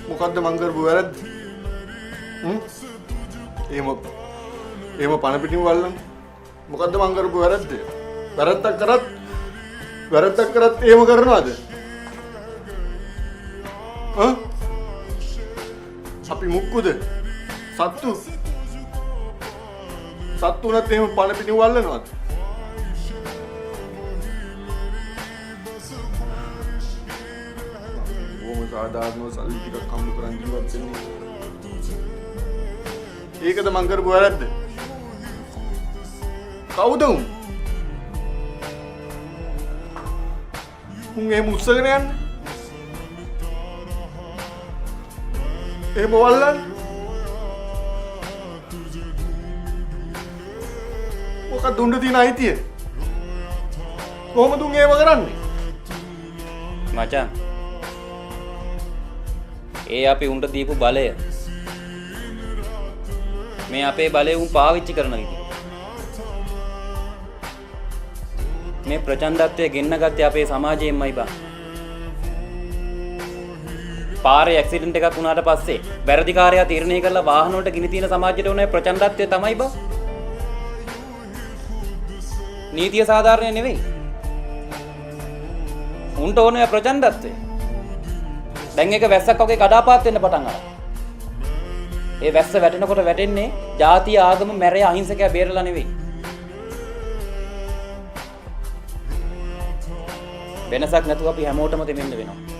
මොකද්ද මං කරපු වැරද්ද? හ්ම්? එහෙම එහෙම පණ පිටින් වල්ලන්නේ. මොකද්ද මං කරපු වැරද්ද? වැරද්දක් කරත් එහෙම කරනවද? ඈ? අපි මුක්කුද? සත්තු? සත්තු උනත් එහෙම පණ පිටින් වල්ලනවද? බොහොම සාධාරණව සල්ලි ටිකක් හම්බ කරන් ජීවත් වෙන්නේ. ඒකද මං කරපු වැරද්ද? කවුද උන්? උන් එහෙම උස්සගෙන යන්නේ? එහෙම වල්ලන්නේ? මොකක්ද උන්ට තියෙන අයිතිය? කොහොමද උන් එහෙම කරන්නේ? මචං, ඒ අපි උන්ට දීපු බලය, මේ අපේ බලය උන් පාවිච්චි කරන විදිය. මේ ප්‍රචණ්ඩත්වය ගෙන්න ගත්තේ අපේ සමාජයෙන්මයි බං. පාරේ ඇක්සිඩන්ට් එකක් වුණාට පස්සේ වැරදිකාරයා තීරණය කරලා වාහන වලට ගිනි තියන සමාජයට උනේ ප්‍රචණ්ඩත්වය තමයි බං. නීතිය සාධාරණය නෙවෙයි. උන්ට ඕනේ ප්‍රචණ්ඩත්වය. දැන් ඒක වැස්සක් වගේ කඩාපාත් වෙන්න පටන් අරන්. ඒ වැස්ස වැටෙනකොට වැටෙන්නේ ජාතිය, ආගම, මැරය, අහිංසකයා බේරලා නෙවෙයි. වෙනසක් නැතුව අපි හැමෝටම තෙමෙන්න වෙනවා.